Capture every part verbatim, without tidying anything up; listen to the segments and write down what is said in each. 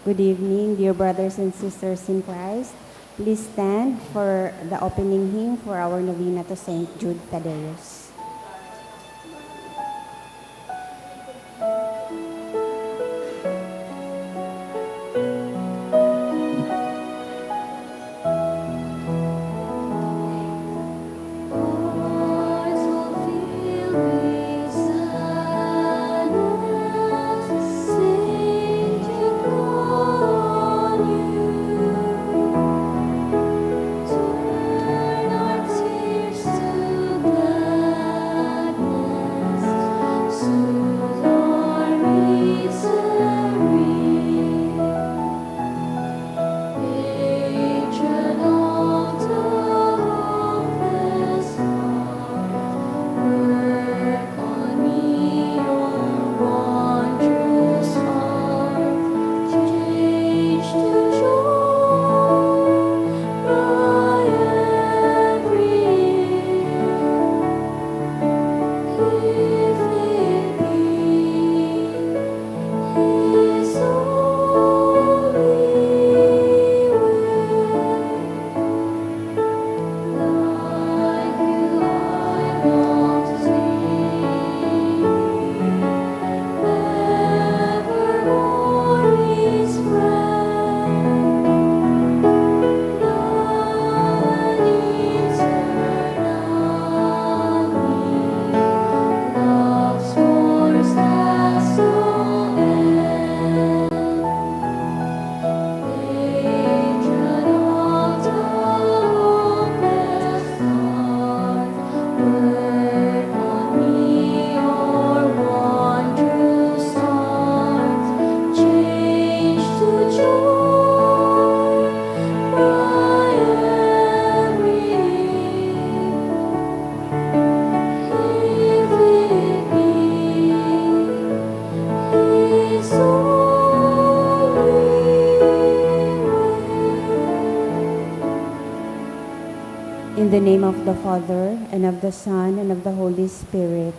Good evening, dear brothers and sisters in Christ. Please stand for the opening hymn for our novena to Saint Jude Thaddeus. In the name of the Father, and of the Son, and of the Holy Spirit.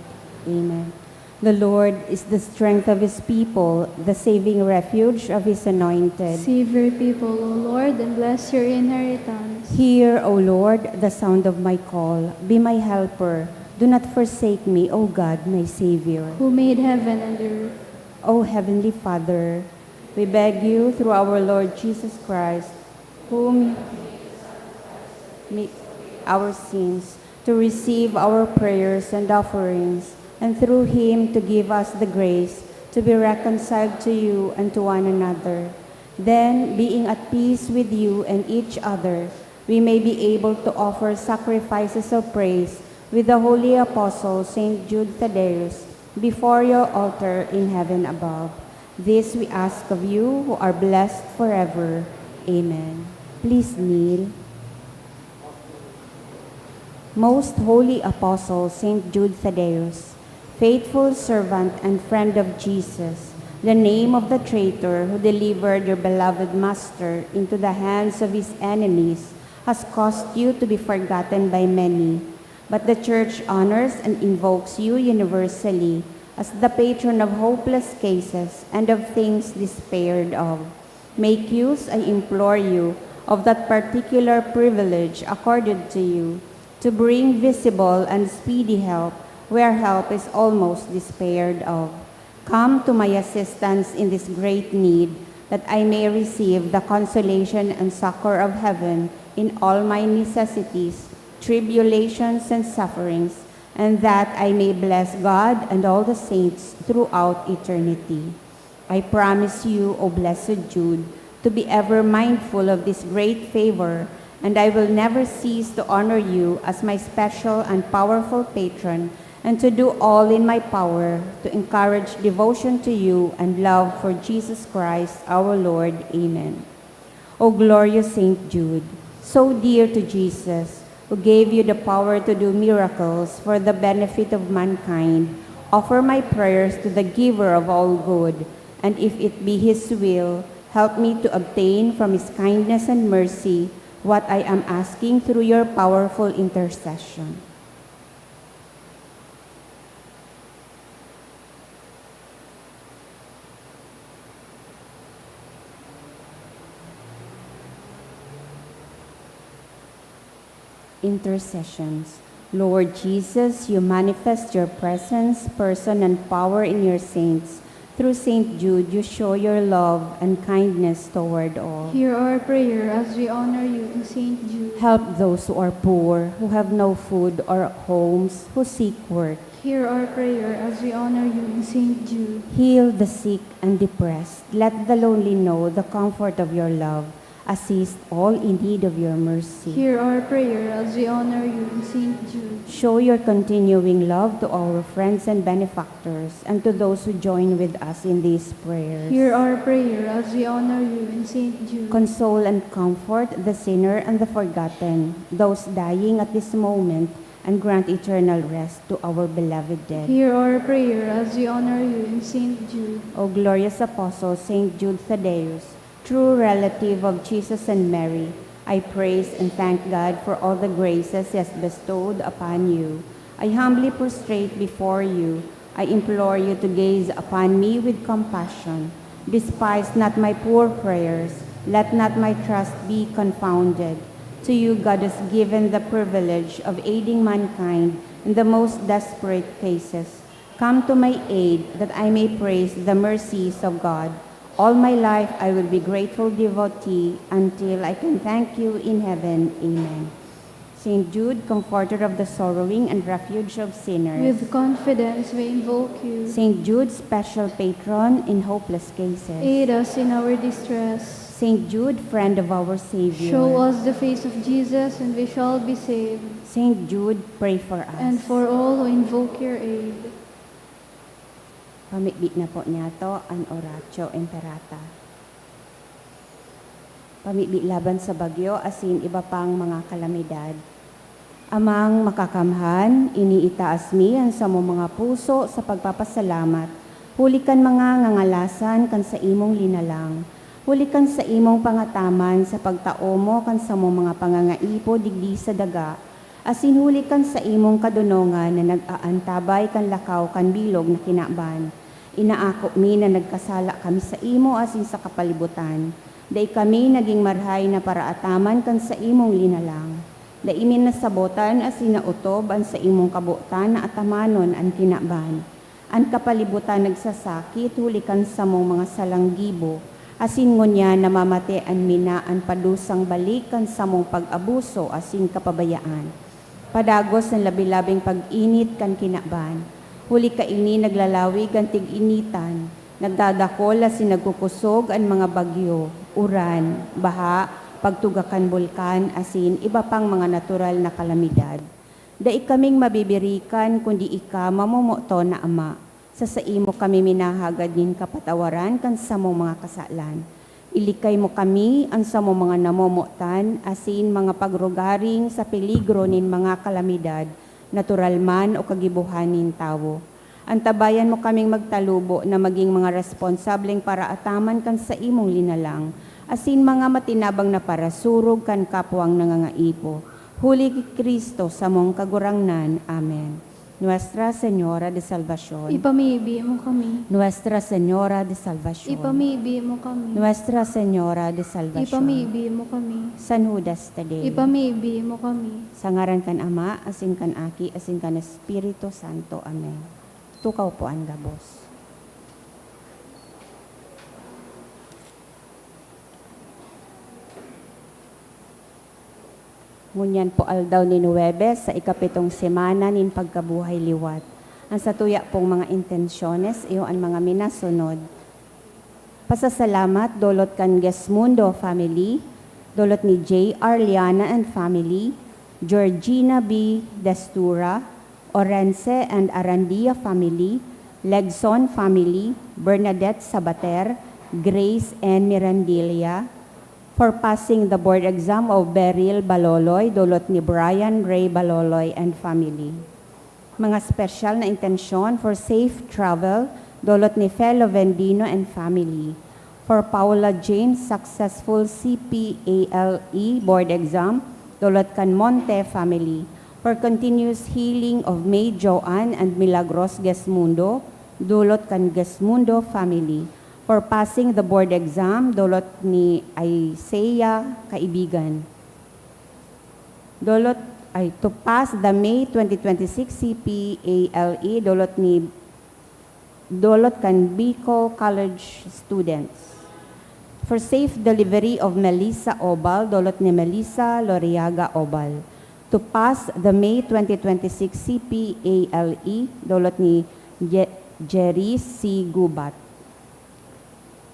Amen. The Lord is the strength of his people, the saving refuge of his anointed. Save your people, O Lord, and bless your inheritance. Hear, O Lord, the sound of my call. Be my helper. Do not forsake me, O God, my Savior. Who made heaven and earth. O Heavenly Father, we beg you through our Lord Jesus Christ, whom mi-, our sins, to receive our prayers and offerings, and through him to give us the grace to be reconciled to you and to one another. Then, being at peace with you and each other, we may be able to offer sacrifices of praise with the holy apostle Saint Jude Thaddeus before your altar in heaven above. This we ask of you, who are blessed forever. Amen. Please kneel. Most Holy Apostle Saint Jude Thaddeus, faithful servant and friend of Jesus, the name of the traitor who delivered your beloved Master into the hands of his enemies, has caused you to be forgotten by many. But the Church honors and invokes you universally as the patron of hopeless cases and of things despaired of. Make use, I implore you, of that particular privilege accorded to you to bring visible and speedy help where help is almost despaired of. Come to my assistance in this great need, that I may receive the consolation and succor of heaven in all my necessities, tribulations, and sufferings, and that I may bless God and all the saints throughout eternity. I promise you, O blessed Jude, to be ever mindful of this great favor, and I will never cease to honor you as my special and powerful patron, and to do all in my power to encourage devotion to you and love for Jesus Christ, our Lord. Amen. O glorious Saint Jude, so dear to Jesus, who gave you the power to do miracles for the benefit of mankind, offer my prayers to the Giver of all good, and if it be His will, help me to obtain from His kindness and mercy what I am asking through your powerful intercession. Intercessions. Lord Jesus, you manifest your presence, person, and power in your saints. Through Saint Jude, you show your love and kindness toward all. Hear our prayer as we honor you in Saint Jude. Help those who are poor, who have no food or homes, who seek work. Hear our prayer as we honor you in Saint Jude. Heal the sick and depressed. Let the lonely know the comfort of your love. Assist all in need of your mercy. Hear our prayer as we honor you in Saint Jude. Show your continuing love to our friends and benefactors and to those who join with us in these prayers. Hear our prayer as we honor you in Saint Jude. Console and comfort the sinner and the forgotten, those dying at this moment, and grant eternal rest to our beloved dead. Hear our prayer as we honor you in Saint Jude. O glorious Apostle, Saint Jude Thaddeus, true relative of Jesus and Mary, I praise and thank God for all the graces He has bestowed upon you. I humbly prostrate before you. I implore you to gaze upon me with compassion. Despise not my poor prayers. Let not my trust be confounded. To you God has given the privilege of aiding mankind in the most desperate cases. Come to my aid, that I may praise the mercies of God. All my life I will be grateful devotee until I can thank you in heaven. Amen. Saint Jude, comforter of the sorrowing and refuge of sinners. With confidence we invoke you. Saint Jude, special patron in hopeless cases. Aid us in our distress. Saint Jude, friend of our Savior. Show us the face of Jesus and we shall be saved. Saint Jude, pray for us. And for all who invoke your aid. Pamibi na po niyato an Oratio Imperata. Pamibi laban sa bagyo asin iba pang mga kalamidad. Amang Makakamhan, iniitaas mi an samong mga puso sa pagpapasalamat huli kan mga ngangalasan kan saimong linalang, huli kan saimong pangataman sa pagtao mo kan samong mga pangangaipo digdi sa daga, asin huli kan saimong kadonongan na nag-aantabay kan lakaw kan bilog na kinaban. Inaako mi na nagkasala kami saimo asin sa kapalibutan. Dai kami nagin marahay na paraataman kan saimong linalang. Dai mi nasabotan asin naotob an saimong kabotan na atamanon an kinaban. An kapalibutan nagsasakit huli kan samong mga salang gibo, asin ngunyan namamatean mi na an padusang balik kan samong pag-abuso asin kapabayaan. Padagos an labi-labing pag-init kan kinaban, huli kaini naglalawig an tig-initan, nagdadakol asin nagkukosog an mga bagyo, uran, baha, pagtuga kan bulkan, asin iba pang mga natural na kalamidad. Dai kaming mabibirikan kundi ika, mamomoton na Ama. Sa saimo kami minahagad nin kapatawaran kan samong mga kasalan. Ilikay mo kami, an samong mga namomotan, asin mga pagrugaring sa peligro nin mga kalamidad, natural man o kagibohan nin tawo. Antabayan mo kaming magtalubo na magin mga responsableng paraataman kan saimong linalang, asin mga matinabang na parasurog kan kapwang nangangaipo. Huli ki Cristo, samong Kagurangnan. Amen. Nuestra Señora de Salvacion. Ipamibi mo kami. Nuestra Señora de Salvacion. Ipamibi mo kami. Nuestra Señora de Salvacion. Ipamibi mo kami. San Judas Tadeo. Ipamibi mo kami. Sa ngaran kan Ama, asin kan Aki, asin kan Espiritu Santo. Amen. Tukaw po an gabos. Ngunyan po aldaw nin Huwebes sa ikapitong semana nin pagkabuhay liwat. An satuya pong mga intensyones, iyo an mga minasunod. Pasasalamat dolot kan Gesmundo family, dolot ni J R Liana and family, Georgina B Destura, Orense and Arandia family, Legson family, Bernadette Sabater, Grace and Mirandilla, for passing the board exam of Beryl Baloloy, dolot ni Brian Ray Baloloy and family. Mga special na intensyon for safe travel, dolot ni Felo Vendino and family. For Paula James, successful C P A L E board exam, dolot kan Monte family. For continuous healing of May Joanne and Milagros Gesmundo, dolot kan Gesmundo family. For passing the board exam, dolot ni Isaiah Kaibigan. Dolot ay, to pass the May twenty twenty-six C P A L E, dolot ni, dolot kan Bicol College students. For safe delivery of Melissa Obal, dolot ni Melissa Loriaga Obal. To pass the May twenty twenty-six C P A L E, dolot ni Je-, Jerry C. Gubat.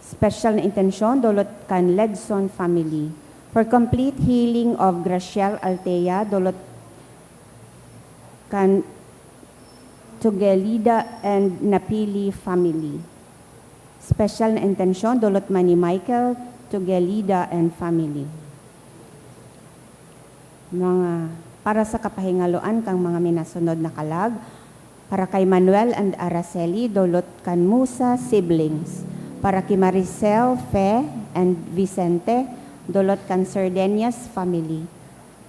Special na intensyon, dolot kan Legson family. For complete healing of Graciel Altea, dolot kan Tugelida and Napili family. Special na intensyon, dolot man ni Michael Tugelida and family. Mga, para sa kapahingaloan kang mga minasunod na kalag, para kay Manuel and Araceli, dolot kan Musa siblings. Para ki Maricel, Fe, and Vicente, dolot kan Sardenias family.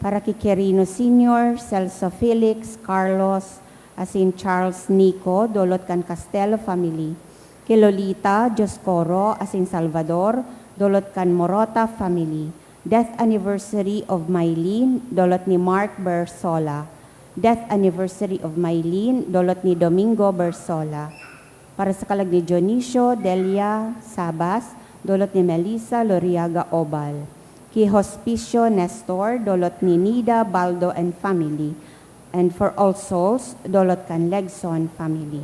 Para ki Quirino Senior, Celso Felix, Carlos, asin Charles Nico, dolot kan Castelo family. Ki Lolita Dioscoro asin Salvador, dolot kan Morota family. Death anniversary of Mylene, dolot ni Mark Bersola. Death anniversary of Mylene, dolot ni Domingo Bersola. Para sa kalag ni Dionisio Delia Sabas, dolot ni Melissa Loriaga Obal. Ki Hospicio Nestor, dolot ni Nida Baldo and family. And for All Souls, dolot kan Legson family.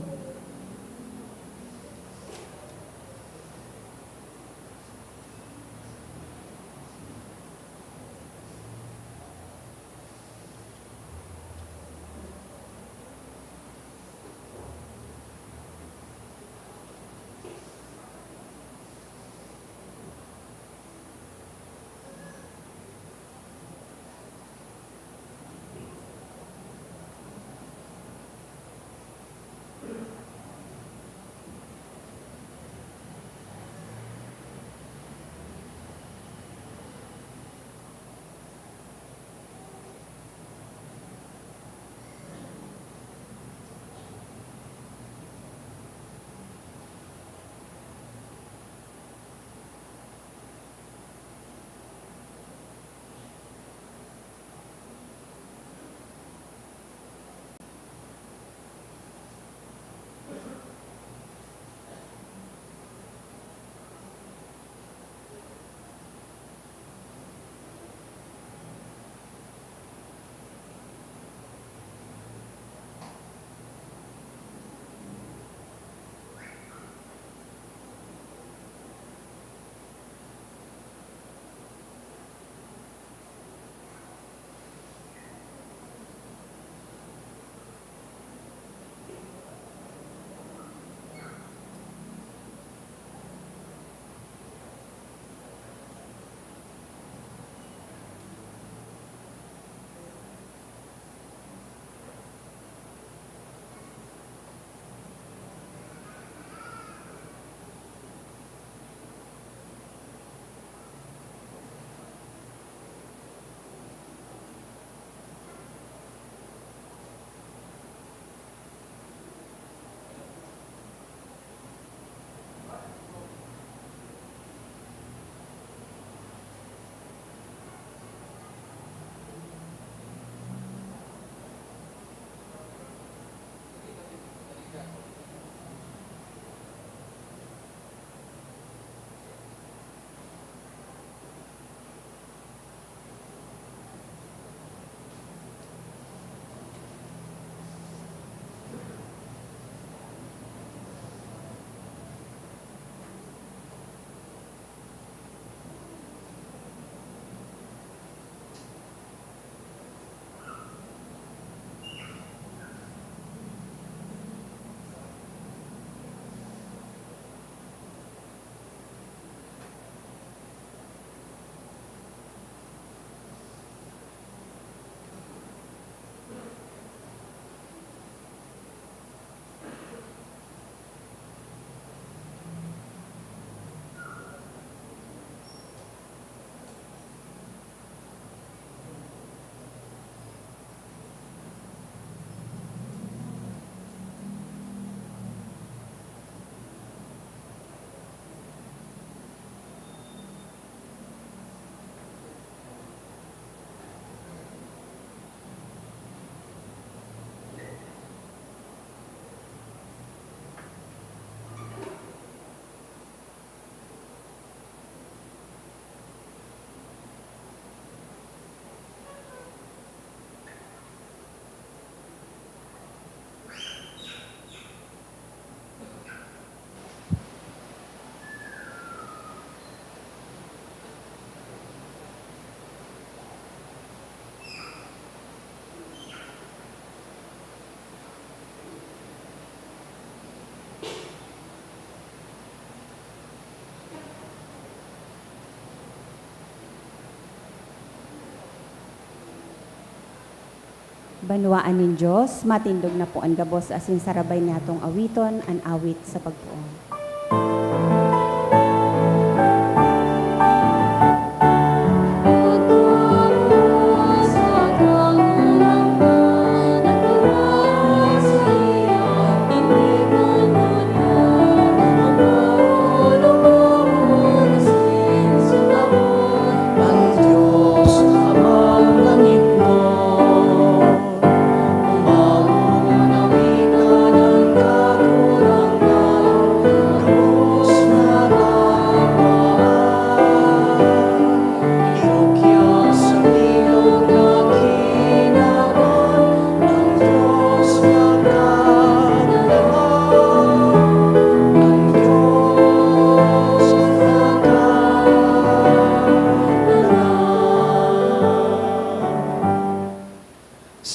Banwaan nin Dios, matindog na po an gabos asin sarabay natong awiton an awit sa pagpoon.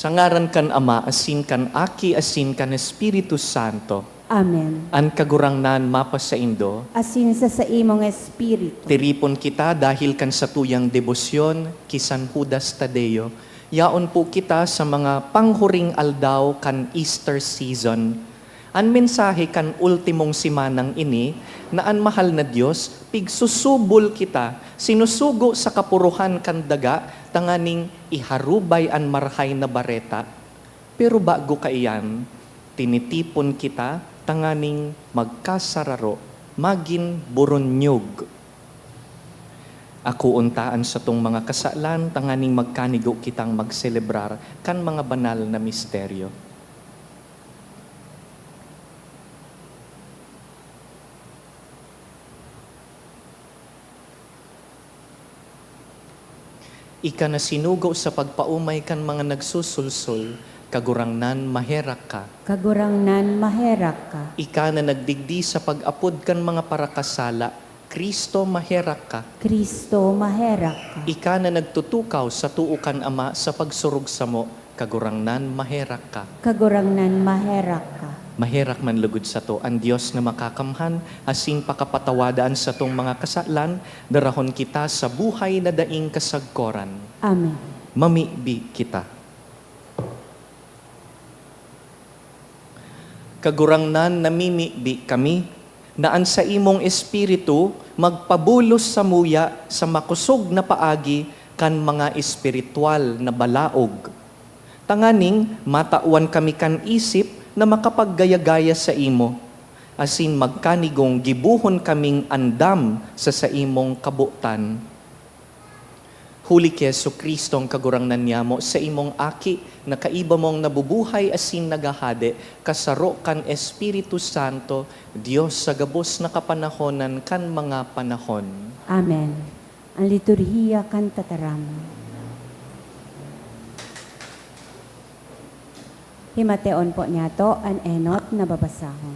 Sa ngaran kan Ama, asin kan Aki, asin kan Espiritu Santo. Amen. An Kagurangnan mapasaindo. Asin sa saimong espiritu. Tiripon kita dahil kan satuyang debosyon ki San Judas Tadeo. Yaon po kita sa mga panghuring aldaw kan Easter season. An mensahe kan ultimong semanang ini na an mahal na Dios pigsusubol kita, sinusugo sa kapurohan kan daga tanganing iharubay an Marahay na Bareta. Pero bago kaiyan, tinitipon kita tanganing magkasararo, magin boronyog. Akoon ta an satong mga kasalan tanganing magkanigo kitang magselebrar kan mga banal na misteryo. Ika na sinugo sa pagpaomay kan mga nagsusulsol, Kagurangnan, maherak ka. Kagurangnan, maherak ka. Ika na nagdigdi sa pag-apod kan mga parakasala, Cristo, maherak ka. Cristo, maherak ka. Ika na nagtutukaw sa too kan Ama sa pagsurog samo, Kagurangnan, maherak ka. Kagurangnan, maherak ka. Maherak man lugod sato an Dios na makakamhan, asin pakapatawada an satong mga kasalan, darahon kita sa buhay na daing kasagkoran. Amen. Mamibi kita. Kagurangnan, namimibi kami na an saimong Espiritu magpabulos samuya sa makosog na paagi kan mga espiritual na balaog, tanganing matawan kami kan isip na makapaggaya-gaya saimo, asin magkanigong gibohon kaming andam sa saimong kabotan. Huli ki Jesu-Cristo an Kagurangnan niamo, saimong Aki, na kaiba mong nabubuhay asin naghahade, kasaro kan Espiritu Santo, Dios sa gabos na kapanahonan kan mga panahon. Amen. An liturhiya kan tataram. Himateon po niyato an enot na babasahon.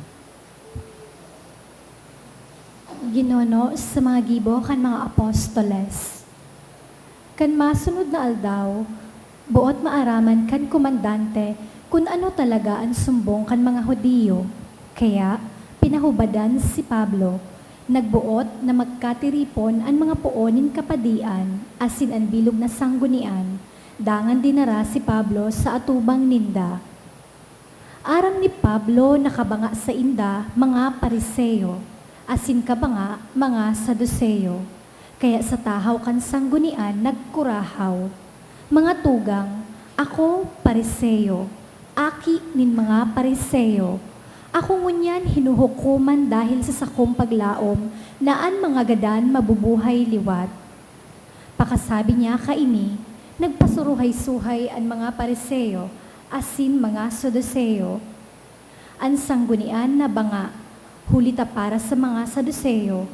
Ginono sa mga gibo kan mga apostoles. Kan masunod na aldaw, boot maaraman kan komandante kun ano talaga an sumbong kan mga Judio. Kaya, pinahubadan si Pablo. Nagboot na magkatiripon an mga poon nin kapadian asin an bilog na sanggunian, dangan dinara si Pablo sa atubang ninda. Aram ni Pablo na kabanga sainda mga Pariseo, asin kabanga mga Saduceo. Kaya sa tahaw kan sanggunian nagkurahaw, "Mga tugang, ako Pariseo, aki nin mga Pariseo. Ako ngunyan hinuhukoman dahil sa sakong paglaom na an mga gadan mabubuhay liwat." Pakasabi niya kaini, nagpasuruhay-suhay an mga Pariseo asin mga Saduceo. An sanggunian nabanga, huli ta para sa mga Saduceo,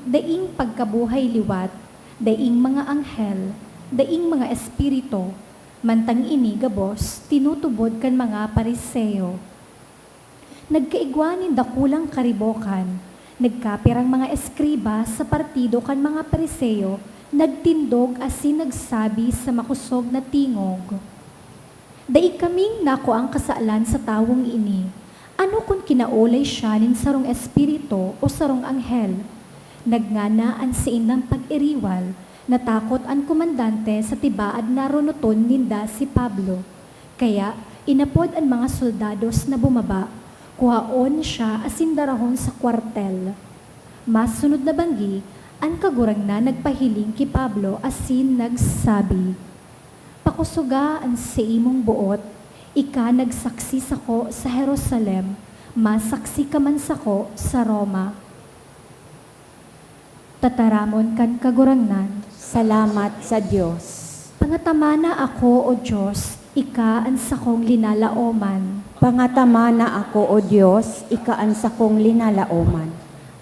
daing pagkabuhay liwat, daing mga anghel, daing mga espiritu, mantang ini gabos tinutubod kan mga Pariseo. Nagkaigwa nin dakulang karibokan. Nagkapirang mga eskriba sa partido kan mga Pariseo nagtindog asin nagsabi sa makosog na tingog, "Dai kaming nakuang kasalan sa tawong ini. Ano kun kinaolay siya nin sarong espiritu o sarong anghel?" Nagngana an saindang pag-iriwal. Natakot an komandante sa tibaad na ronoton ninda si Pablo. Kaya inapod an mga soldados na bumaba, kuhaon siya asin darahon sa kwartel. Masunod na banggi, an Kagurangnan nagpahiling ki Pablo asin nagsabi, "Pakosoga an saimong boot, ika nagsaksi sako sa Jerusalem, masaksi ka man sako sa Roma." Tataramon kan Kagurangnan. Salamat sa Dios. Pangatamana ako, O Dios, ika an sakong linalaoman. Pangatamana ako, O Dios, ika an sakong linalaoman.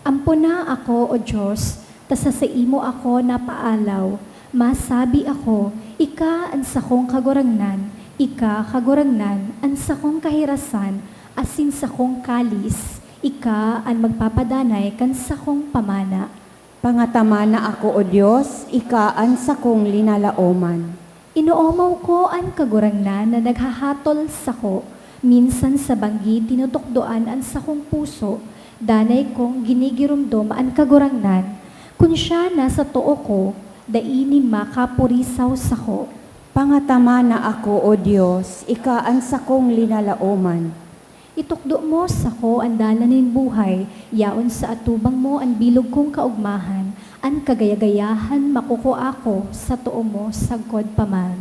Ampona ako, O Dios, ta sa saimo ako napaalaw. Masabi ako, ika an sakong Kagurangnan, ika, Kagurangnan, an sakong kahirasan, asin sakong kalis, ika an magpapadanay kan sakong pamana. Pangatamana ako, O Dios, ika an sakong linalaoman. Inoomaw ko an Kagurangnan na naghahatol sako. Minsan sa banggi tinutukdoan an sakong puso, danay kong ginigiromdom an Kagurangnan. Kun siya nasa too ko, dai nin makapurisaw sako. Pangatamana ako, O Dios, ika an sakong linalaoman. Itukdo mo sako an dalan nin buhay, yaon sa atubang mo an bilog kong kaogmahan, an kagayagayahan makukua ko sa too mo sagkod pa man.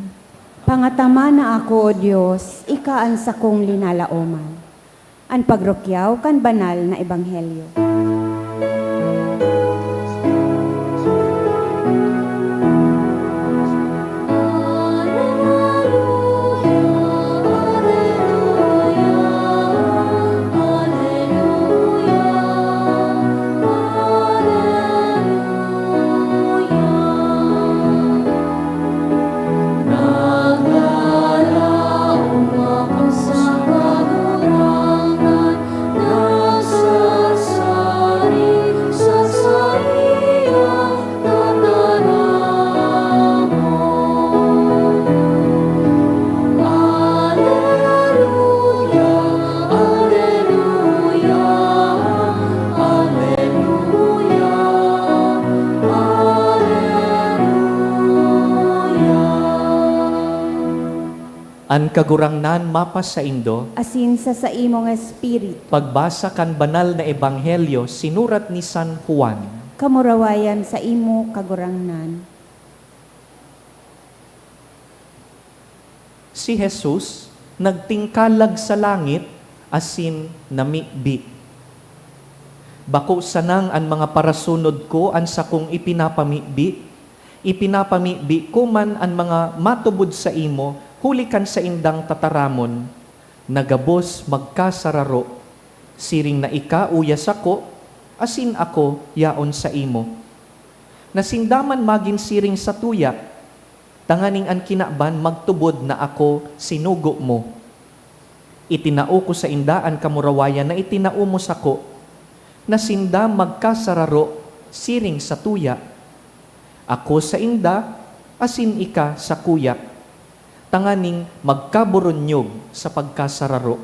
Pangatamana ako, O Dios, ika an sakong linalaoman. An pagrukyaw kan banal na ebanghelyo. An Kagurangnan mapasaindo. Asin sa saimong espiritu. Pagbasa kan Banal na Ebanghelyo sinurat ni San Juan. Kamurawayan saimo, Kagurangnan. Si Jesus nagtingkalag sa langit asin namibi, "Bako sanang an mga parasunod ko an sakong ipinapamibi, ipinapamibi ko man an mga matubod saimo huli kan saindang tataramon, na gabos magkasararo, siring na ika uya sako, asin ako yaon saimo. Na sinda man magin siring satuya, tanganing an kinaban magtubod na ako sinugo mo. Itinao ko sainda an kamurawayan na itinao mo sako, na sinda magkasararo siring satuya, ako sainda asin ika sakuya, tanganing magkaboronyog sa pagkasararo.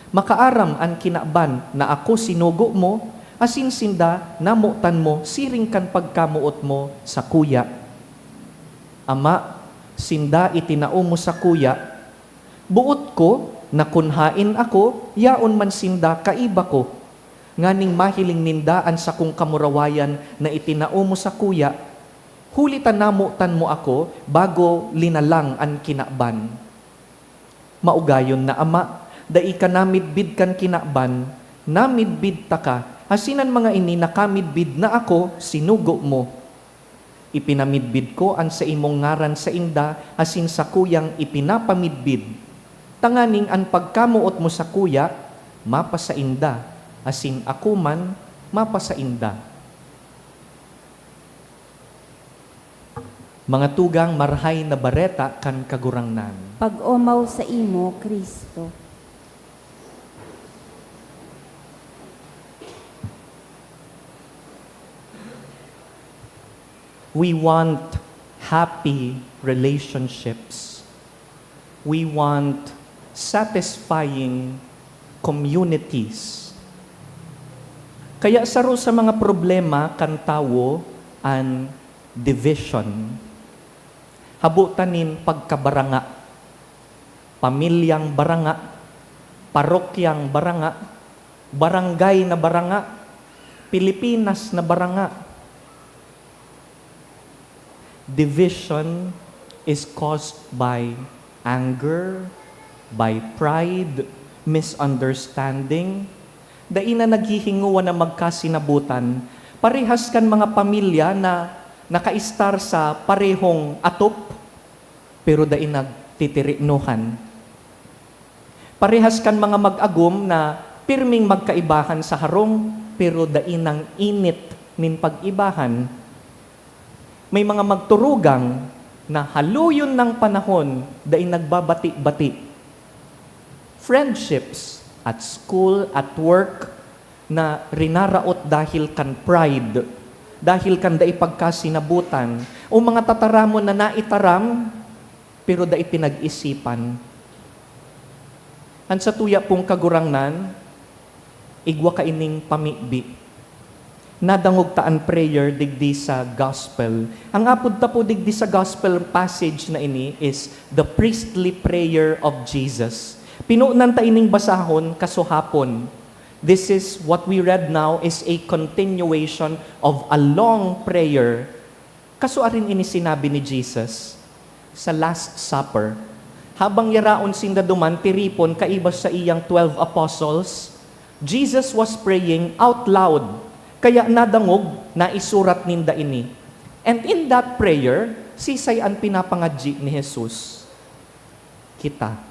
Makaaram an kinaban na ako sinugo mo, asin sinda namotan mo siring kan pagkamoot mo sakuya. Ama, sinda itinao mo sakuya. Boot ko na kun haen ako, yaon man sinda kaiba ko, nganing mahiling ninda an sakong kamurawayan na itinao mo sakuya, huli ta namotan mo ako bago linalang an kinaban. Maugayon na, Ama, dai ka namidbid kan kinaban, namidbid taka, asin an mga ini nakamidbid na ako sinugo mo. Ipinamidbid ko an saimong ngaran sainda asin sakuyang ipinapamidbid, tanganing an pagkamoot mo sakuya mapasainda, asin ako man mapasainda." Mga tugang, Marahay na Bareta kan Kagurangnan. Pag-omaw saimo, Cristo. We want happy relationships. We want satisfying communities. Kaya saro sa mga problema kan tawo an division. Habo ta nin pagkabaranga. Pamilyang baranga, parokyang baranga, barangay na baranga, Pilipinas na baranga. Division is caused by anger, by pride, misunderstanding. Dai na naghihingowa na magkasinabutan. Parehas kan mga pamilya na nakaistar sa parehong atop, pero dai nagtitirinuhan. Parehas kan mga mag-agom na pirming magkaibahan sa harong, pero dai nang init nin pag-ibahan. May mga magturugang na haluyon ng panahon dai nagbabati-bati. Friendships at school, at work, na rinaraot dahil kan pride, dahil kan dai pagkasinabutan, o mga tataramon na naitaram, pero dai pinag-isipan. An satuya pong Kagurangnan, igwa kaining pamibi. Nadangog ta an prayer digdi sa gospel. Ang apod ta po digdi sa gospel passage na ini is the priestly prayer of Jesus. Pinunan ta ining basahon kasuhapon. This is what we read now is a continuation of a long prayer. Kasuarin ini sinabi ni Jesus sa Last Supper. Habang yaraon sinda duman tiripon kaiba sa iyang twelve apostles, Jesus was praying out loud, kaya nadangog na isurat ninda ini. And in that prayer, sisay an pinapangadyi ni Jesus? Kita.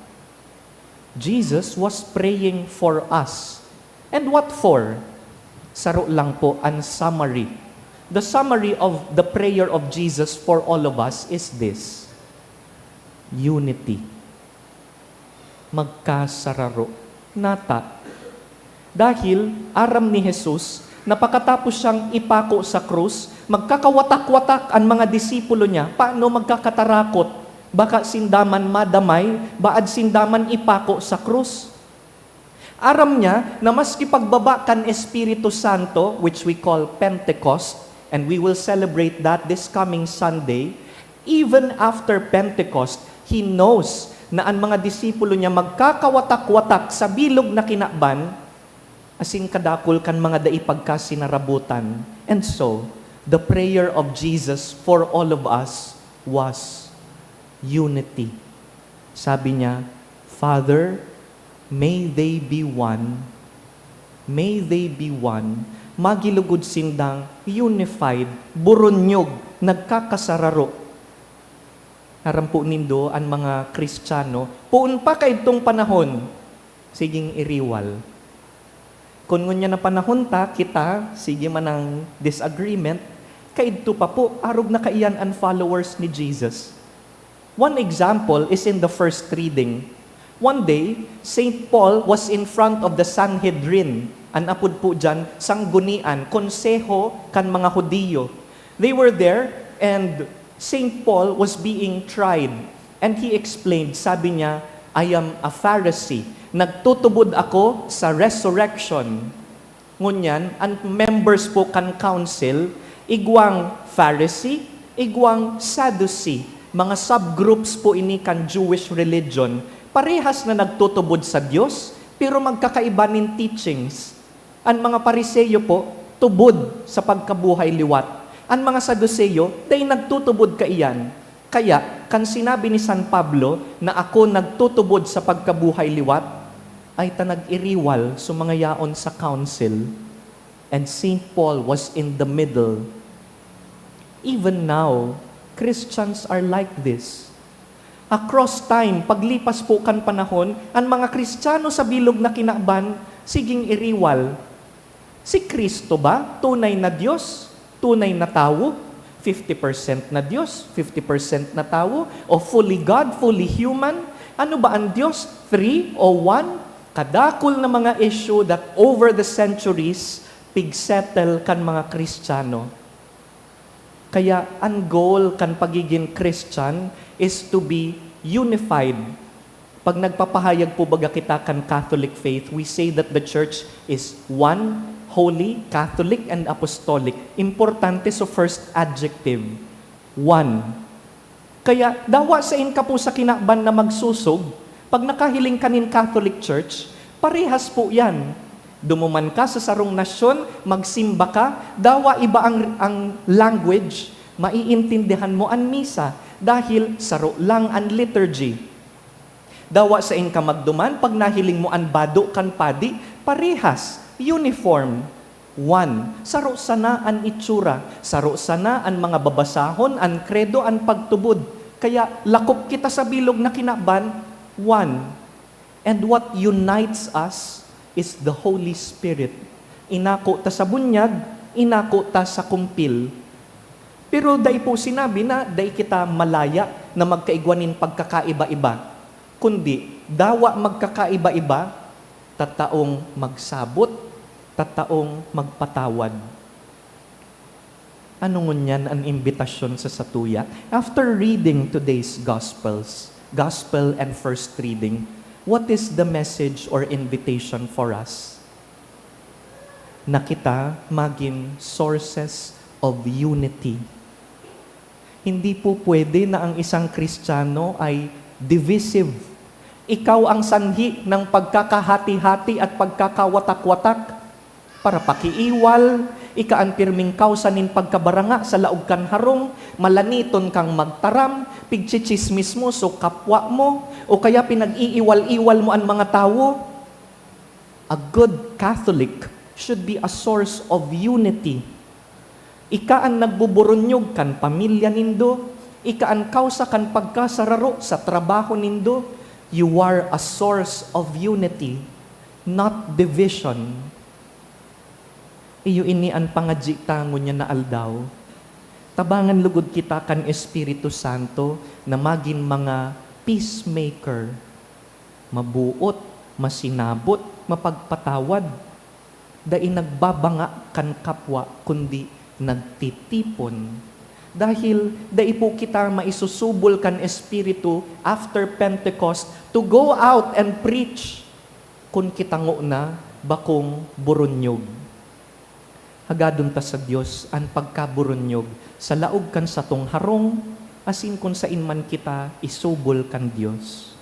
Jesus was praying for us. And what for? Saro lang po an summary. The summary of the prayer of Jesus for all of us is this: unity. Magkasararo. Nata. Dahil aram ni Jesus na pakatapos siyang ipako sa krus, magkakawatak-watak an mga disipulo niya. Paano magkakatarakot? Baka sinda man madamay, baad sinda man ipako sa krus. Aram niya na maski pagbaba kan Espiritu Santo, which we call Pentecost, and we will celebrate that this coming Sunday, even after Pentecost, he knows na an mga disipulo niya magkakawatak-watak sa bilog na kinaban, asin kadakul kan mga dai pagkasinarabotan. And so, the prayer of Jesus for all of us was unity. Sabi niya, "Father, may they be one, may they be one." Magilugod sindang unified, burunyog, nagkakasararo. Aram po nindo, an mga Kristiyano, poon pa kaidtong panahon, siging iriwal. Kun ngunyan na panahon ta, kita, sige man ang disagreement, kaidto pa po, arog na kaiyan an followers ni Jesus. One example is in the first reading. One day, Saint Paul was in front of the Sanhedrin. An apod po diyan, sanggunian, konseho kan mga Hudiyo. They were there, and Saint Paul was being tried. And he explained, sabi niya, "I am a Pharisee. Nagtutubod ako sa resurrection." Ngunyan, an members po kan council, igwang Pharisee, igwang Sadducee. Mga subgroups po ini kan Jewish religion. Parehas na nagtutubod sa Dios, pero magkakaiba nin teachings. An mga Pariseo po, tubod sa pagkabuhay liwat. An mga Saduceo, dai nagtutubod kaiyan. Kaya, kan sinabi ni San Pablo na ako nagtutubod sa pagkabuhay liwat, ay ta nag-iriwal sa mga yaon sa council. And Saint Paul was in the middle. Even now, Christians are like this. Across time, paglipas po kan panahon, an mga Kristiyano sa bilog na kinaban, siging iriwal. Si Cristo ba tunay na Dios, tunay na tawo? Fifty percent na Dios, fifty percent na tawo? O fully God, fully human? Ano ba an Dios? Three o one? Kadakul na mga issue that over the centuries, pigsettle kan mga Kristiyano. Kaya an goal kan pagigin Christian is to be unified. Pag nagpapahayag po baga kita kan Catholic faith, we say that the Church is one, holy, Catholic, and apostolic. Importante sa first adjective, one. Kaya dawa sain ka po sa kinaban na magsusog, Pag nakahiling ka nin Catholic Church, parehas po yan. Dumuman ka sa sarong nasyon, magsimba ka, dawa iba ang, ang language, maiintindihan mo an misa dahil saro lang an liturgy. Dawa sain ka magduman, pag nahiling mo an bado kan padi, parehas, uniform, one. Saro sana an itsura, saro sana an mga babasahon, an kredo, an pagtubod. Kaya lakop kita sa bilog na kinaban, one. And what unites us is the Holy Spirit. Inako ta sa bunyag, inako ta sa kumpil. Pero dai po sinabi na dai kita malaya na magkaigwa nin pagkakaiba-iba, kundi dawa magkakaiba-iba, tataong magsabot, tataong magpatawad. Ano ngunyan an imbitasyon sa satuya? After reading today's Gospels, Gospel and first reading, what is the message or invitation for us? Na kita magin sources of unity. Hindi po pwede na ang isang Kristiyano ay divisive. Ikaw ang sanhi ng pagkakahati-hati at pagkakawatak-watak. Parapakiiwal, ika an pirming kawsa nin pagkabaranga sa laog kan harong, malaniton kang magtaram, pigtsitsismis mo so kapwa mo, o kaya pinag-iiwal-iwal mo an mga tawo. A good Catholic should be a source of unity. Ika an nagbuburunyog kan pamilya nindo, ika an kawsa kan pagkasararo sa trabaho nindo, you are a source of unity, not division. Iyo ini an pangadyi ta ngunyan na aldaw. Tabangan lugod kita kan Espiritu Santo na magin mga peacemaker, mabuot, masinabot, mapagpatawad, dai nagbabanga kan kapwa, kundi nagtitipon. Dahil dai po kita maisusubol kan Espiritu after Pentecost to go out and preach. Kun kita ngona, bakong burunyog. Hagadon ta sa Dios an pagkaburunyog sa laog kan satong harong, asin kun sain man kita isubol kan Dios.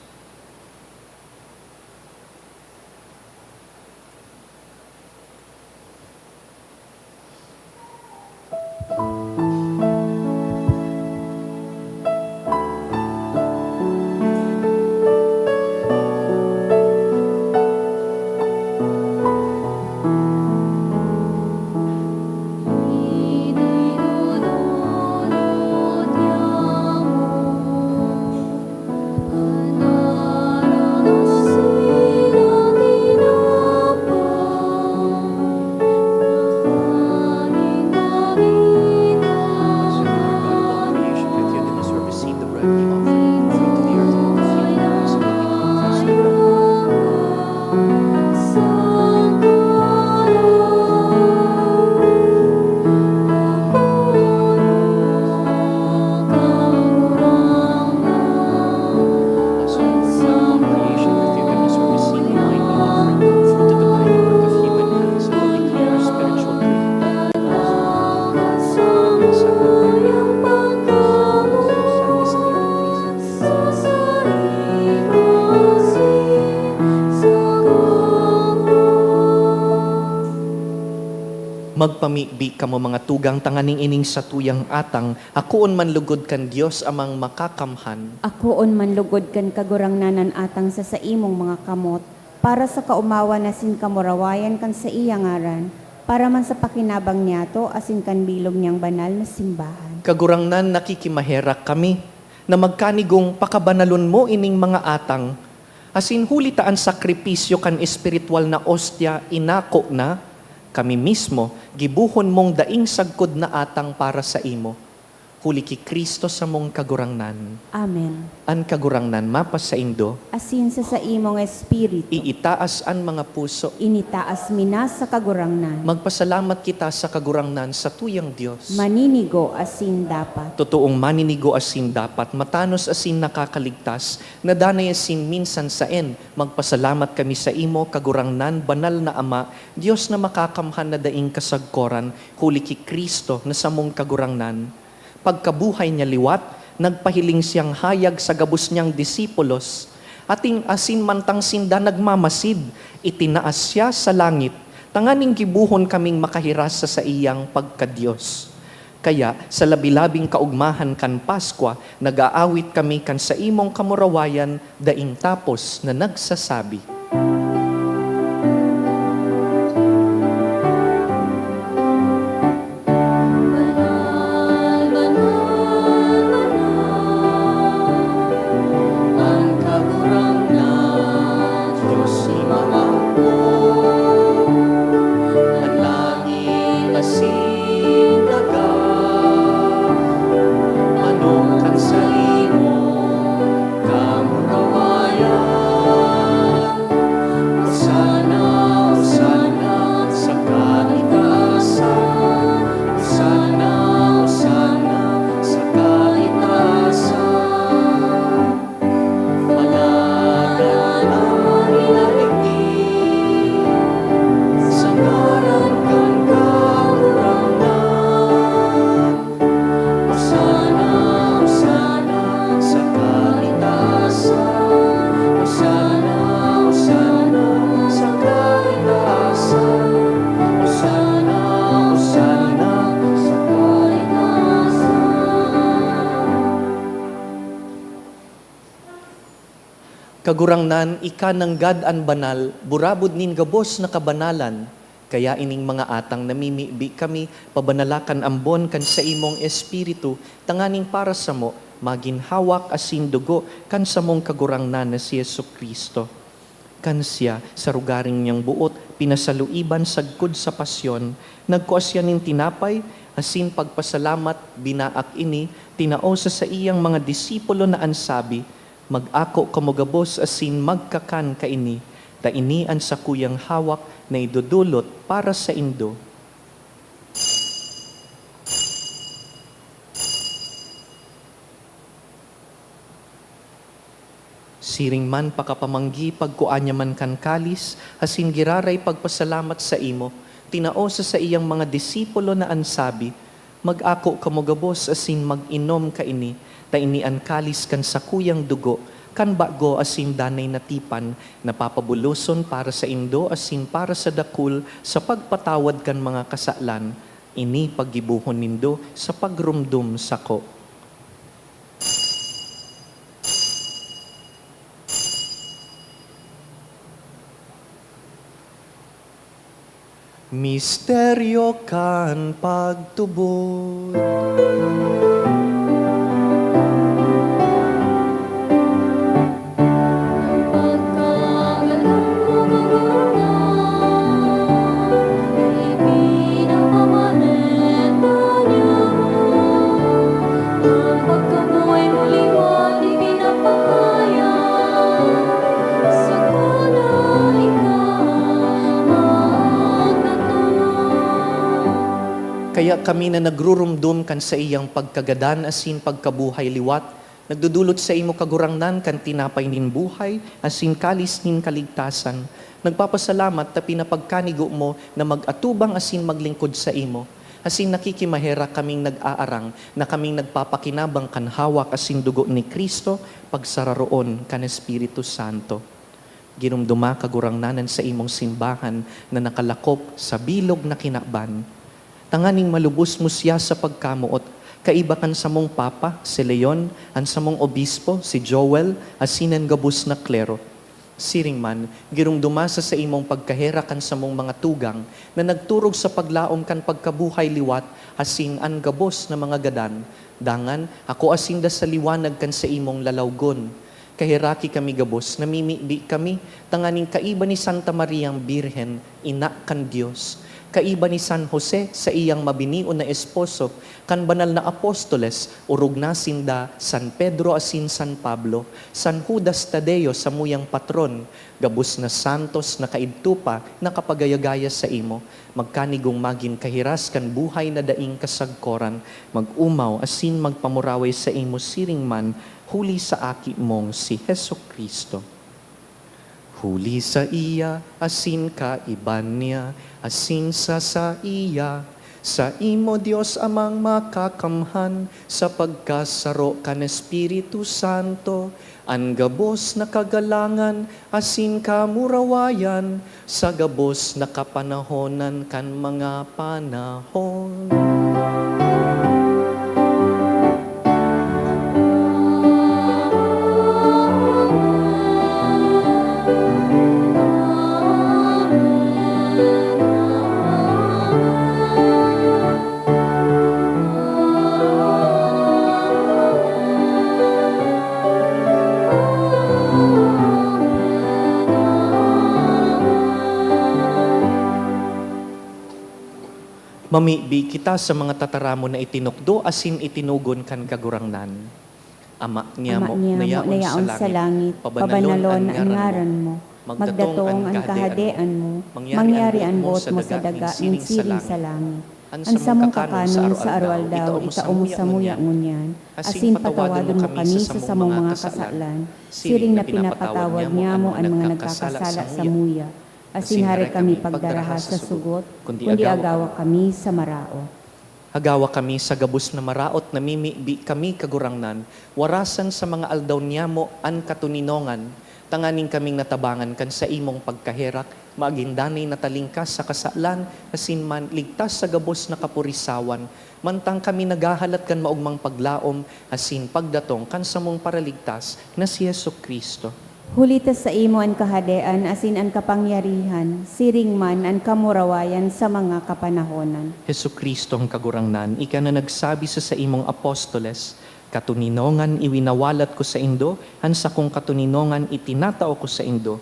Magpamibi kamo, mga tugang, tanganing ining satuyang atang akoon man lugod kan Dios Amang Makakamhan. Akoon man lugod kan Kagurangnan an atang sa saimong mga kamot, para sa kaomawan asin kamurawayan kan saiyang ngaran, para man sa pakinabang niyato asin kan bilog niyang banal na simbahan. Kagurangnan, nakikimaherak kami na magkanigong pakabanalon mo ining mga atang, asin huli ta an sakripisyo kan espiritwal na ostya inako na, kami mismo gibohon mong daing sagkod na atang para saimo. Huli ki Cristo samong Kagurangnan. Amen. An Kagurangnan mapasaindo. Asin sa saimong espiritu. Iitaas an mga puso. Initaas mi na sa Kagurangnan. Magpasalamat kita sa Kagurangnan, satuyang Dios. Maninigo asin dapat. Totoong maninigo asin dapat, matanos asin nakakaligtas, na danay asin minsan saen. Magpasalamat kami saimo, Kagurangnan, Banal na Ama, Dios na Makakamhan na daing kasagkoran, huli ki Cristo na samong Kagurangnan. Pagkabuhay niya liwat, nagpahiling siyang hayag sa gabos niyang disipulos, Ating asin mantang sinda nagmamasid, itinaas siya sa langit, tanganing gibohon kaming makahiras sa saiyang pagka-Dios. Kaya, sa labi-labing kaugmahan kan Paskwa, nag-aawit kami kan saimong kamurawayan daing tapos na nagsasabi, "Banal, banal, banal, an Kagurangnan, Dios ni mga hukbo, an langit asin daga, manong kan saimong kamurawayan." Hosanna, Hosanna sa kaitaasan. Hosanna, Hosanna sa kaitaasan. Paladan an minaligdi sa ngaran kan Kagurangnan. Hosanna, Hosanna sa kaitaasan. Hosanna, Hosanna sa kaitaasan. Hosanna, Hosanna sa kaitaasan. Kagurangnan, ika nanggad an banal, burabod nin gabos na kabanalan. Kaya ining mga atang namimibi kami, pabanala kan ambon kan saimong Espiritu, tanganing para samo, magin hawak asin dugo kan samong Kagurangnan na si Jesu-Cristo. Kan siya, sa rogaring niyang boot, pinasaluiban sagkod sa pasyon, nagkua siya nin tinapay, asin pagpasalamat, binaak ini, tinao sa saiyang mga disipulo na an sabi, "Mag-ako kamo gabos asin magkakan kaini, ta ini an sakuyang hawak na idodolot para saindo." Siring man pakapamanggi, pagkua niya man kan kalis, asin giraray pagpasalamat saimo, tinao sa saiyang mga disipulo na an sabi, "Mag-ako kamo gabos asin mag-inom kaini, ta ini an kalis kan sakuyang dugo, kan bago asin danay na tipan, na papabuloson para saindo asin para sa dakul sa pagpatawad kan mga kasalan. Ini paggibohon nindo sa pagromdom sako." Misteryo kan pagtubod. Pagkagadan mo, Kagurangnan, ipinapamanit ka niya. An pagkabuhay mo liwat ipinapahayag, sagkod na ika magkatubod. Kaya kami na nagruromdom kan saiyang pagkagadan asin pagkabuhay liwat, nagdodolot saimo, Kagurangnan, kan tinapay nin buhay asin kalis nin kaligtasan. Nagpapasalamat ta pinapagkanigo mo na mag-atubang asin maglingkod saimo. Asin nakikimaherak kaming nag-aarang na kaming nagpapakinabang kan hawak asin dugo ni Cristo, pagsararoon kan Espiritu Santo. Giromdoma, Kagurangnan, an saimong simbahan na nakalakop sa bilog na kinaban, tanganing malubos mo siya sa pagkamoot, kaiba kan samong Papa, si Leon, an samong Obispo, si Joel, asin an gabos na klero. Siring man, giromdoma sa saimong pagkaherak an samong mga tugang na nagturog sa paglaom kan pagkabuhay liwat asin an gabos na mga gadan. Dangan, akua sinda sa liwanag kan saimong lalawgon. Kaheraki kami gabos, namimibi kami, tanganing kaiba ni Santa Mariang Birhen, Ina kan Dios, kaiba ni San Jose, saiyang mabinion na esposo, kan banal na apostoles, orog na sinda San Pedro asin San Pablo, San Judas Tadeo, samuyang patron, gabos na santos na kaidto pa nakapagaya-gaya saimo, magkanigong magin kahiras kan buhay na daing kasagkoran, mag-omaw asin magpamuraway saimo siring man huli sa Aki mong si Jesu-Cristo. Huli saiya, asin kaiba niya, asin sa saiya, Saimo, Dios Amang Makakamhan, sa pagkasaro kan Espiritu Santo, an gabos na kagalangan asin kamurawayan sa gabos na kapanahonan kan mga panahon. Mamibi kita sa mga tataramon na itinukdo asin itinugon kan Kagurangnan. Ama niyamo, Ama niyamo na yaon na yaon sa sa langit, langit, pabanalon pabanalon an an ngaran ngaran mo. Mo. Magdatong Magdatong an an kahadean kahadean mo. mo. Mangyari Mangyari an an boot boot mo mo sa sa daga daga nin nin siring siring sa sa langit. An An samong samong kakanon kakanon sa sa aroaldaw, aroaldaw, itao mo itao mo samuya samuya ngunyan. ngunyan. Asin Asin patawadon patawadon mo mo kami kami sa sa samong samong mga mga kasalan, kasalan, siring siring na na pinapatawad pinapatawad niyamo niyamo an an mga nagkakasala nagkakasala samuya. samuya. Asin Asin hare hare kami kami pagdaraha pagdaraha sa sa sugot, sugot, kundi kundi agawa agawa kami sa maraot. Agawa kami sa gabos na maraot, namimibi kami, Kagurangnan, warasan sa mga aldaw niyamo an katoninongan, tanganing kaming natabangan kan saimong pagkaherak, magin danay na talingkas sa kasalan, asin man ligtas sa gabos na kapurisawan, mantang kami naghahalat kan maogmang paglaom asin pagdatong kan samong Paraligtas na si Jesu-Cristo. Huli ta saimo an kahadean asin an kapangyarihan, siring man an kamurawayan sa mga kapanahonan. Jesu-Cristo an Kagurangnan, ika na nagsabi sa saimong apostoles, "Katoninongan iwinawalat ko saindo, an sakong katoninongan itinatao ko saindo."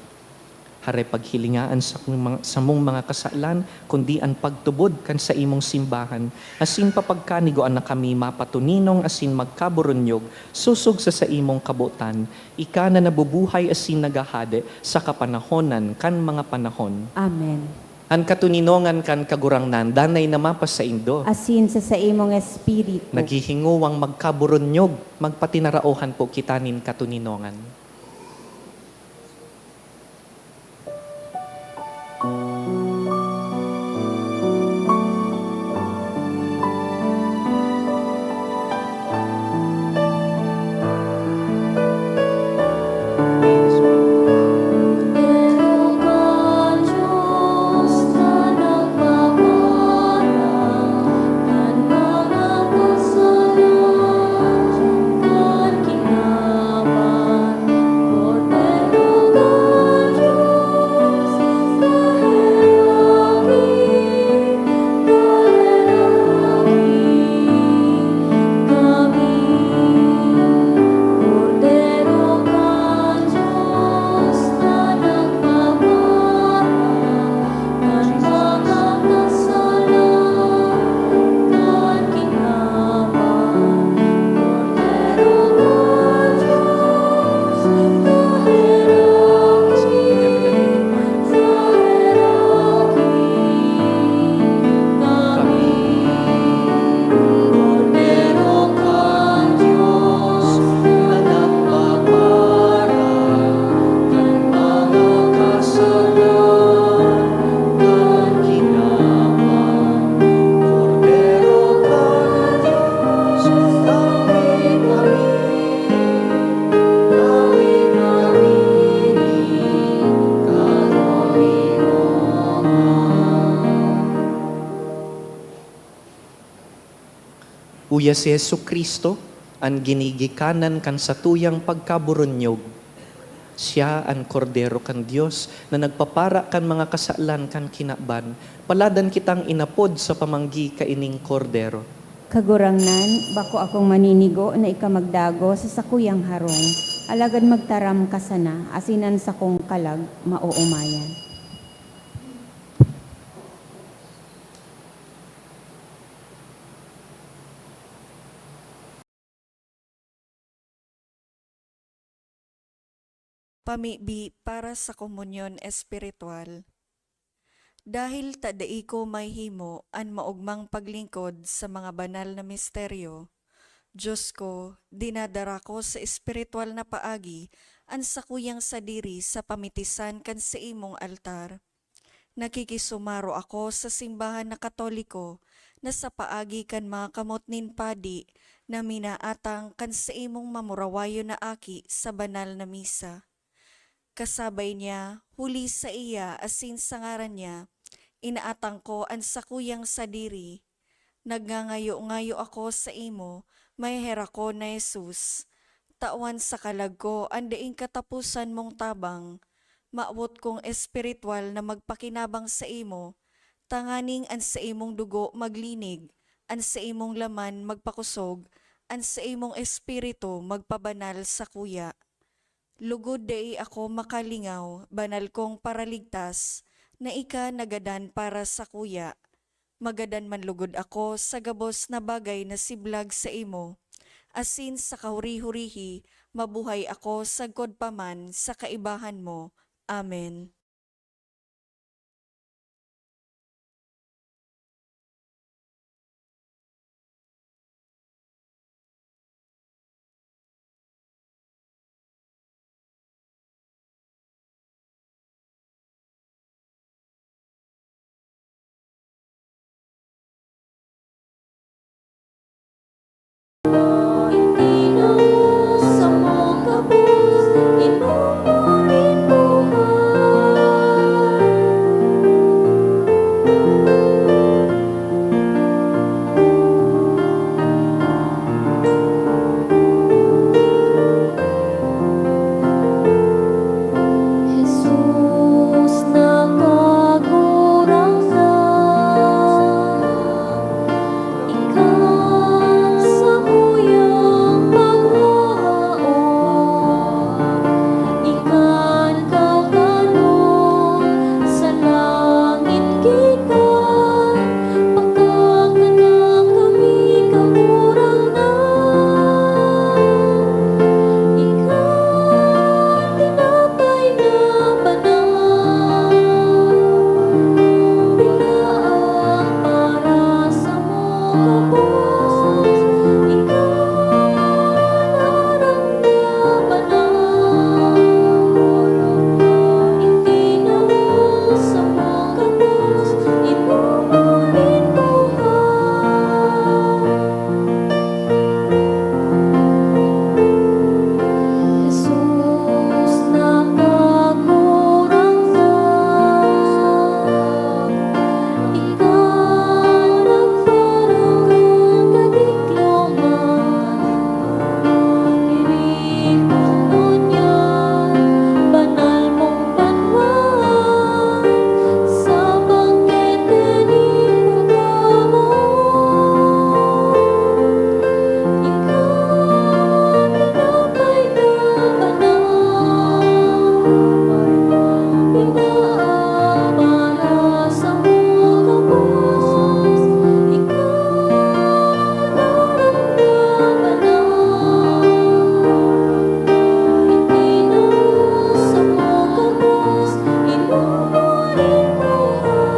Hare paghilinga an sakong mga, samong mga kasalan, kundi an pagtubod kan saimong simbahan, asin papagkanigoan na kami mapatoninong asin magkaburunyog sosog sa saimong kabotan, ika na nabubuhay asin naghahade sa kapanahonan kan mga panahon. Amen. An katoninongan kan Kagurangnan danay na mapasaindo. Asin sa saimong espiritu. Naghihingowang magkaburunyog, magpatinaraohan po kita nin katoninongan. Uya si Jesu-Cristo, an ginigikanan kan satuyang pagkaburunyog. Siya an Kordero kan Dios na nagpapara kan mga kasalan kan kinaban. Paladan kitang inapod sa pamanggi kaining Kordero. Kagurangnan, bako akong maninigo na ika magdagos sa sakuyang harong, alagad magtaram ka sana, asin an sakong kalag maoomayan. Pamibi para sa komunyon espiritual. Dahil ta dai ko mahimo an maogmang paglingkod sa mga banal na misteryo, Dios ko, dinadara ko sa espiritual na paagi an sakuyang sadiri sa pamitisan kan saimong altar. Nakikisumaro ako sa simbahan na Katoliko na sa paagi kan mga kamot nin padi na minaatang kan saimong mamurawayon na aki sa banal na misa. Kasabay niya, huli saiya asin sa ngaran niya, inaatang ko an sakuyang sadiri. Nagngangayo-ngayo ako saimo, maheherakon na Jesus, tawan sa kalag ko an daing kataposan mong tabang. Mawot kong espiritwal na magpakinabang saimo, tanganing an saimong dugo maglinig, an saimong laman magpakosog, an saimong espiritu magpabanal sakuya. Lugod dai ako makalingaw, banal kong Paraligtas, na ika nagadan para sakuya. Magadan man lugod ako sa gabos na bagay na siblag saimo, asin sa kahuri-hurihi mabuhay ako sagkod pa man sa kaibahan mo. Amen. Jesus, Kagurangnan, ika samuyang paglaom, ika an kakanon sa langit gikan, pakakanan kami, Kagurangnan. Ika an tinapay na banal, binaak para samo gabos. Ika an aram na banal, itinao samo gabos, inuman nin buhay. Jesus, Kagurangnan, ika nagparang kan kadikloman, tiripon ngunyan banal mong banwaan, sa bangkete nin pagkamoot. Ika an tinapay na banal, binaak para samo gabos. Ika an aram na banal, itinao samo gabos, inuman nin buhay.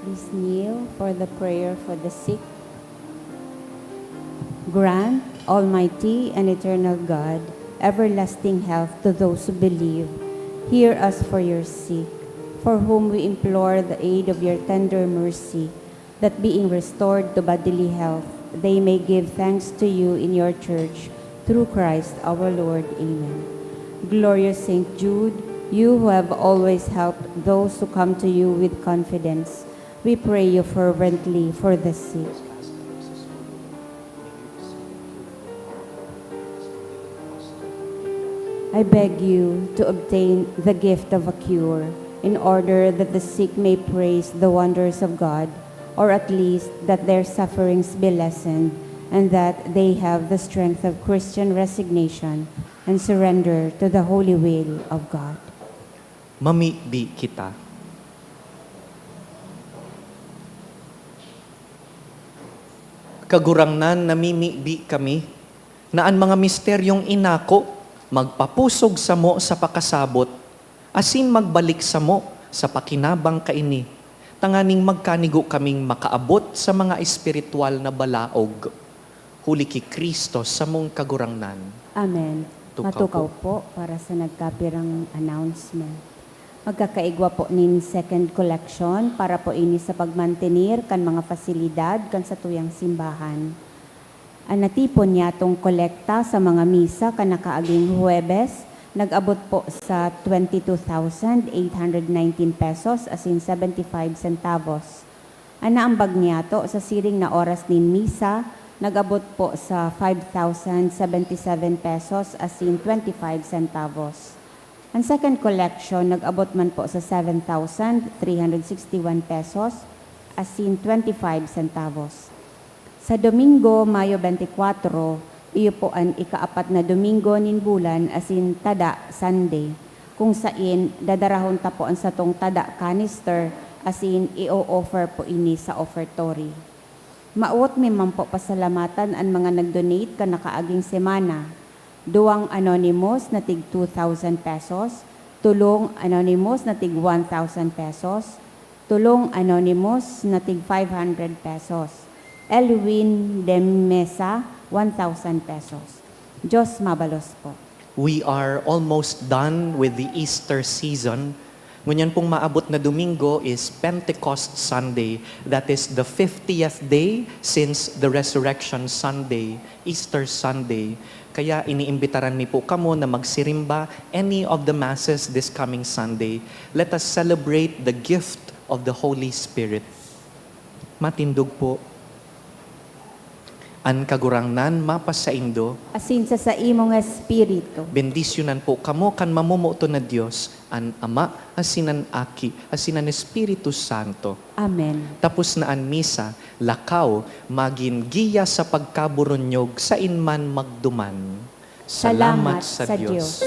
Please kneel for the prayer for the sick. Grant, Almighty and eternal God, everlasting health to those who believe. Hear us for your sick, for whom we implore the aid of your tender mercy, that being restored to bodily health, they may give thanks to you in your church, through Christ our Lord. Amen. Glorious Saint Jude, you who have always helped those who come to you with confidence, we pray you fervently for the sick. I beg you to obtain the gift of a cure, in order that the sick may praise the wonders of God, or at least that their sufferings be lessened, and that they have the strength of Christian resignation and surrender to the holy will of God. Mamibi kita. Kagurangnan, namimibi kami na an mga misteryong inako magpapusog samo sa pakasabot asin magbalik samo sa pakinabang kaini, tanganing magkanigo kaming makaabot sa mga espiritual na balaog. Huli ki Cristo, samong Kagurangnan. Amen. Tukaw Matukaw po. po para sa nagkapirang announcement. Magkakaigwa po nin second collection para po ini sa pagmantenir kan mga fasilidad kan satuyang simbahan. An natipon niyatong kolekta sa mga misa kan nakaaging Huwebes nag-abot po sa twenty two thousand eight hundred nineteen pesos asin seventy five centavos. An naambag niyato sa siring na oras nin misa nag-abot po sa five thousand seventy seven pesos asin twenty five centavos. An second collection nag-abot man po sa seven thousand three hundred sixty one pesos asin twenty five centavos. Sa Domingo, Mayo twenty-four, iyo po an ikaapat na Domingo nin bulan asin tada Sunday, kung sain dadarahon ta po an satong tada canister asin i-o-offer po ini sa offertory. Mawot mi man po pasalamatan an mga nag-donate kan nakaaging semana. Duwang anonymous na tig two thousand pesos, tolong anonymous na tig one thousand pesos, tolong anonymous na tig five hundred pesos. Elwin de Mesa, one thousand pesos. Diyos mabalos po. We are almost done with the Easter season. Ngunyan pong maabot na Domingo is Pentecost Sunday. That is the fiftieth day since the Resurrection Sunday, Easter Sunday. Kaya iniimbitaran mi po kamo na magsirimba any of the masses this coming Sunday. Let us celebrate the gift of the Holy Spirit. Matindog po. An Kagurangnan mapasaindo. Asin sa saimong espiritu. Bendisyonan po kamo kan mamomoton na Dios, an Ama, asin an Aki, asin an Espiritu Santo. Amen. Tapos na an misa, lakaw, magin giya sa pagkaburonyog sain man magduman. Salamat sa Dios.